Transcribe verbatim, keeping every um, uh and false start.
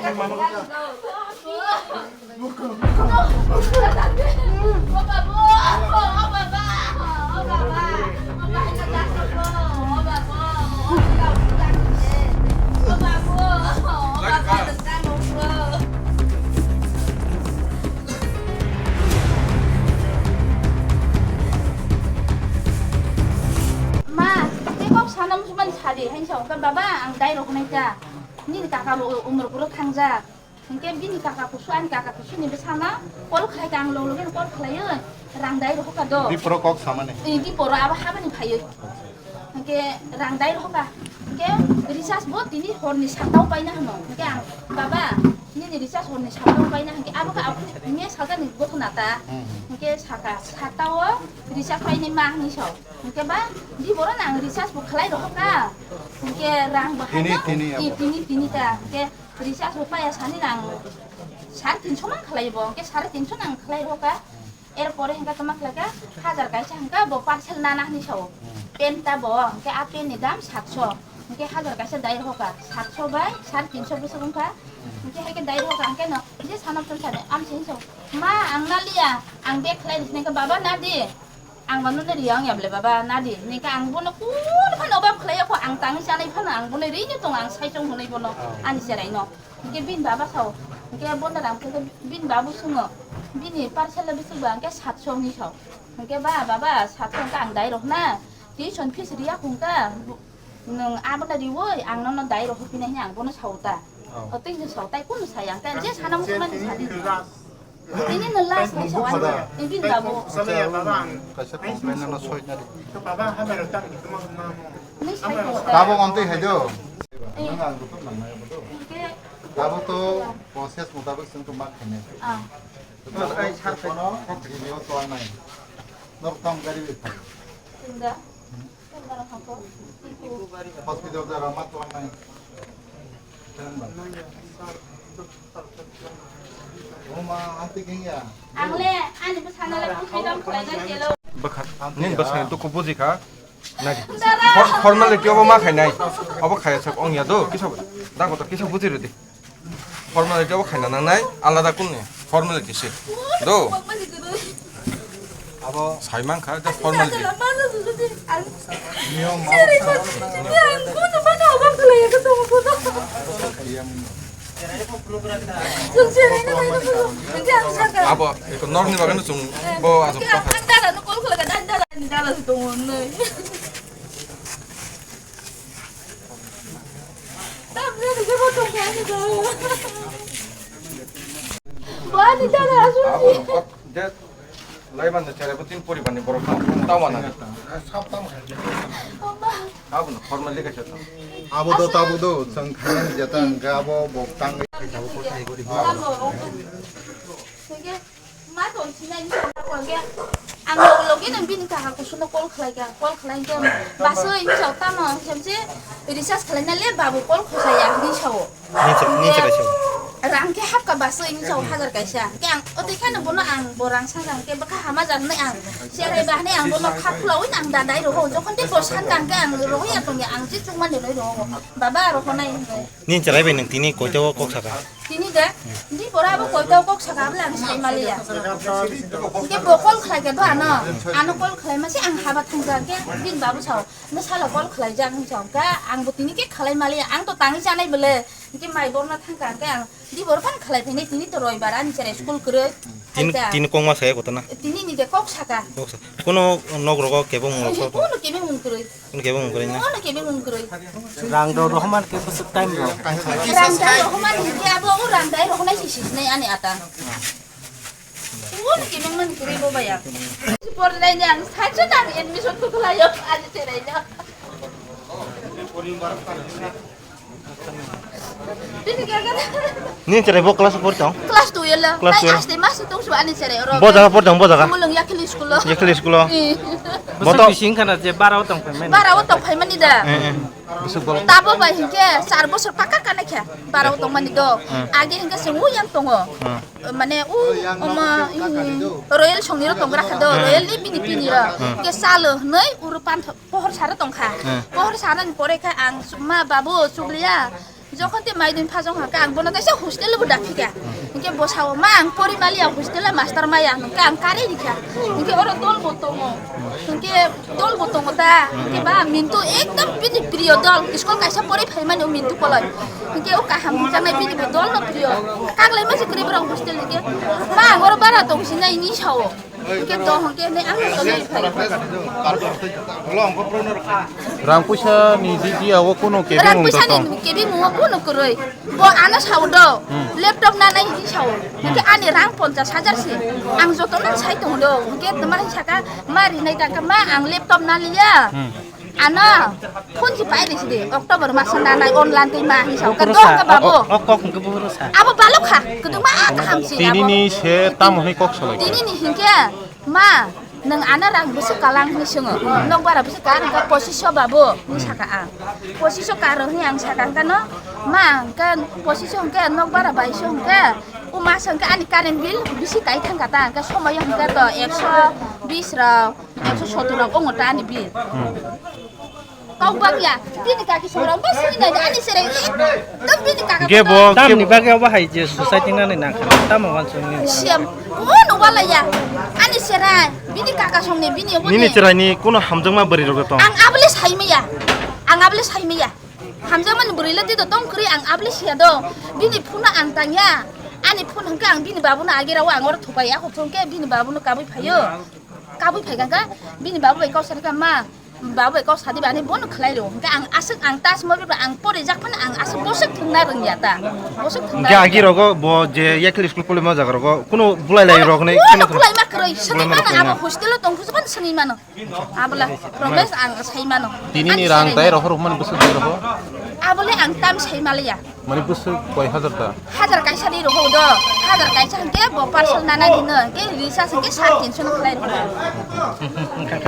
Ma, tei kok sana muchungmani sadi, haino sa, "Baba, ang dai rok nai ta." Nini kaka bo umor buro thangjak. Hingke bini kaka kusu, ani kaka kusu ni bwsano call khlai ka, ang log logeno call khlaiwi rang dai rohor ka do. Diporo kok samani. Eh, diporo abo habani phaiwi. Hingke rang dai rohor ka. Hingke recharge bo tini horni satta o paina hwno. Hingke ang, "Baba, nini recharge horni satta o paina," hingke abo khe aboni mia sajani gothona ta. Hmm. Hingke saka satta o recharge paini ma hwnwi sao. Hingke ba diporo nang recharge bo khlai rohor ka. Hingke rang bo tini, haino, tini eh, abo. Tini, tini ta. Hingke recharge bo paya sani nang sare tinso man khlai bo, hingke sare tinso nang khlai rohor ka. Er pore hingke toma khlai ka, hajar kaisa hingke bo parcel nana hwnwi sao. Pen ta bo, hingke a pen ni dam satso. Hingke hajar kaisa dai rohor ka, satso bai sare tinso bwswk wngkha. Hingke haike dai rohor ka, hingke no je sanok tong sade, am sini sao, "Ma, ang naliya, ang bag khlai risi," hingke, "Baba, nadi." Ang mano no riya wng ya bole baba, nadi. Hingke ang bono kunu phano obab khlai ya kho, ang tangwi chanai phano ang bono rini tongo, ang saichung hwnwi bono ani cherai no. Hingke bini baba sao, hingke bono rang khe bini babu sungo, bini parcel le bwswk ba hingke satso hwnwi sao. Hingke ba, "Baba, satso hingke ang dai rok na, tuition fees riya hwnkha, nwng abono riwi ang nono dai rok hopinai," hwnwi ang bono sao ta. O twi hwnwi sao tai, kunu saya, hingke je sana muchungmani sadi. Tini no last ni sawan, ibin babu. Kaisa complain no soi na di. Ni sai ko. Tabuk ontwi hai do. Nang ang butuh nang nai butuh. Tabuk to process mutabik sing to mak kene. Ah. To ai sar kono review to nai. Nor tam gari bi khai. Tinda. Hospital da rama tuan nai. Roma, anti kengya. Ang le, ani bwsano le bwkhai dam khlai na kelo. Bwkha, nini bwsani dukhu buji kha. Nai. Dara. For-, formality obo ma khainai. Obo khaya sak ong ya do, kisa, da kotor kisa buji rwdi. Formality obo khaina nangnai, alada kunni formality se. Do. Abo sai mankha, just formality. Niyom ma. Abo eko norni bagwi no chwng bo aswk ta. Bani dada aswk. Abo no kot je laiban de chere bo tin poribar ni borok tang tang wana. Abo no formal le kaisa tang. Abo do tabo do chwng khanan jeta hwnkhe abo bo tang. Tamo. Hingke ma tong sinai ni hingke ang log logi nang bini kaka kusuno call khlai ka, call khlai hingke basoi ni sao tamo hingke recharge khlai na le babu call khosai ya hingke sao. Ni chwrai, ni chwrai sao. Rang ke hapka basoi ni sao hajar kaisa. Hingke ang otwi khano bono ang bo rang sangka hingke bwkha hama jar hinui ang cherai ba hinui ang bono khap khulaui nang da dai rogo jokhon te bo sangka hingke ang rogo ya tong ya ang je chukmani roi rogo baba rogo nai hinui. Nini chwrai bai nwng tini koito o kok saka? Tini de, di bora bo koito o kok saka bwle ang sai maliya. Hingke bo call khlai khe do ano, ano call khlai mase ang haba thangkha hingke bini babu sao, "Nwsalo call khlai jak," hwn sao, hingke ang bo tini khe khlai maliya, ang to tangwi chanai bwle, hingke mai borno thangkha hingke ang di bor phan khlai phainai tini to roibar ani chwrai school kwrwi. Tini, tini kok ma saya koto na? Tini ni de kok saka. Kok sa-, kuno nok rogo kebo mung rok sa to? Kuno kebo mung kwrwi. Kuno kebo mung kwrwi na? Kuno kebo mung kwrwi. Rang do rohman ke bwswk time ro. Rang dai rohman ni ke abo o rang dai rohman si si nai ani ata. Kuno kebo mung kwrwi bo baya. Por nai ni ang sancho na admission ko khwlai yo ani cherai no. Nini cherai bo class four tong? Class twelve. Class twelve. Aste mas tong su ani cherai oro. Bo jaga por tong, bo jaga? Mulung Yakhli school o. Yakhli school o. Eh. Boto bising kana je bara o tong phaimani. Bara o tong phaimani da. Eh, eh. Tabo bai hingke char bosor paka kana khe bara o tong mani do. Hmm. Age hingke se u yang tongo. Hmm. Mane u oma, hmm, Royal songni ro tong gra kha do. Hmm. Royal ni bini pini ro. Hmm. Ke salo hnoi uru pan Pohor sara tongkha. Hmm. Pohor sara ni pore khe ang su-, ma babu chukliya, Jokhon te maidin phajong hakhe ang bono kaisa hostel bo daphikha. Hinkhe bo sao, "Ma, ang pori maliya, hostel-o master maya," hinkhe ang kari rikha. Hinkhe oro dol bo tongo. Hinkhe dol bo tongo ta. Hinkhe ba Mintu ekdom bini priyo dol. School kaisa pori phaimani o Mintu koloi. Hinkhe o kaham hwnjaknai bini bo dol no priyo. Kaglai masi kwrwi borok hostel hinkhe, "Ma, ang oro bara tong sinai," hinwi sao. Hinkhe to hinkhe ne ang to nai phai. Rang puisa ni di dia o kuno kebi Rang mung puisa ni tong. Kebi mung o kuno kwrwi. Bo ano sao do. Hmm. Laptop na nai hinwi sao. Hinkhe ani rang ponchas hajar si. Ang joto no sai tong do. Hinkhe tma saka ma rinai ta kha, "Ma, ang laptop na liya." Hmm. Ano, phone si pai risi de, October maso nanai online tei ma hinwi sao. Buphuru Kadong sa, ka babu. O, o, o kok hwnkhe buphuru sa. Abo balok kha, kadong ma kaham si abo. Tini ni se tamo hwnwi kok salai kha? Tini ni hinkhe, "Ma, nwng ano rang bwswk kalang?" hinwi swngo. Nok bara bwswk ka, ang kha pochisho babu, hinwi saka ang. Pochisho karo hinwi ang saka ang kano, "Ma, ang kha pochisho hwnkhe nok bara baisho hwnkhe, o maso hwnkhe ani current bill bisi kai thang kha ta, ang kha somoyo hwnkhe to ekso bis rok." Ekso sotor rok ongo ta ani bill. Hmm. Kok bang ya, bini kaki songrok bo sini nai ani sere ekdom bini kaka Ge bo, Tamni ge bagwi obo hai je society nani nangkha, tamo wansukni. Siam, kuno wala ya, ani sere, bini kaka songni, bini obo Nini ni. Chwraini kuno hamjakma bwrwi rok tong? Ang abole sai maya, ang abole sai maya. Hamjakmani bwrwi le tito tong kwrwi ang abole siya do. Bini phone ang tangya, ani phone hwnkhe ang bini babuno agirao ang oro thupai, ako hwnkhe bini babuno kabui phaio. Kabui phai kha kha, bini babu bai kok sani kha, "Ma, babu bai kok sadi bani bono khlai rw." Hwnkhe ang aswk ang touch mobile bai ang porijak phano ang aswk boswk thwngna rwngya ta. Boswk thwngna Hwnkhe rwngya. Agi rogo bo je Yakhli school polima jaga rogo kuno bulai lai rok ne Bono kuno bulai ma kwrwi, swnwi bulai ma mano kwrwi abo na. Hostel o tong phusuk phano swnwi mano. Abola promise ang sai mano. Tini ni Ani rang sai tai mano. Rohor mani bwswk roho? Abole ang tam sai maliya. Mani bwswk koi hajar ta? Hajar kaisa di roho do. Hajar kaisa hwnkhe bo parcel nana dino. Hwnkhe recharge hwnkhe sat tinso no khlai roho.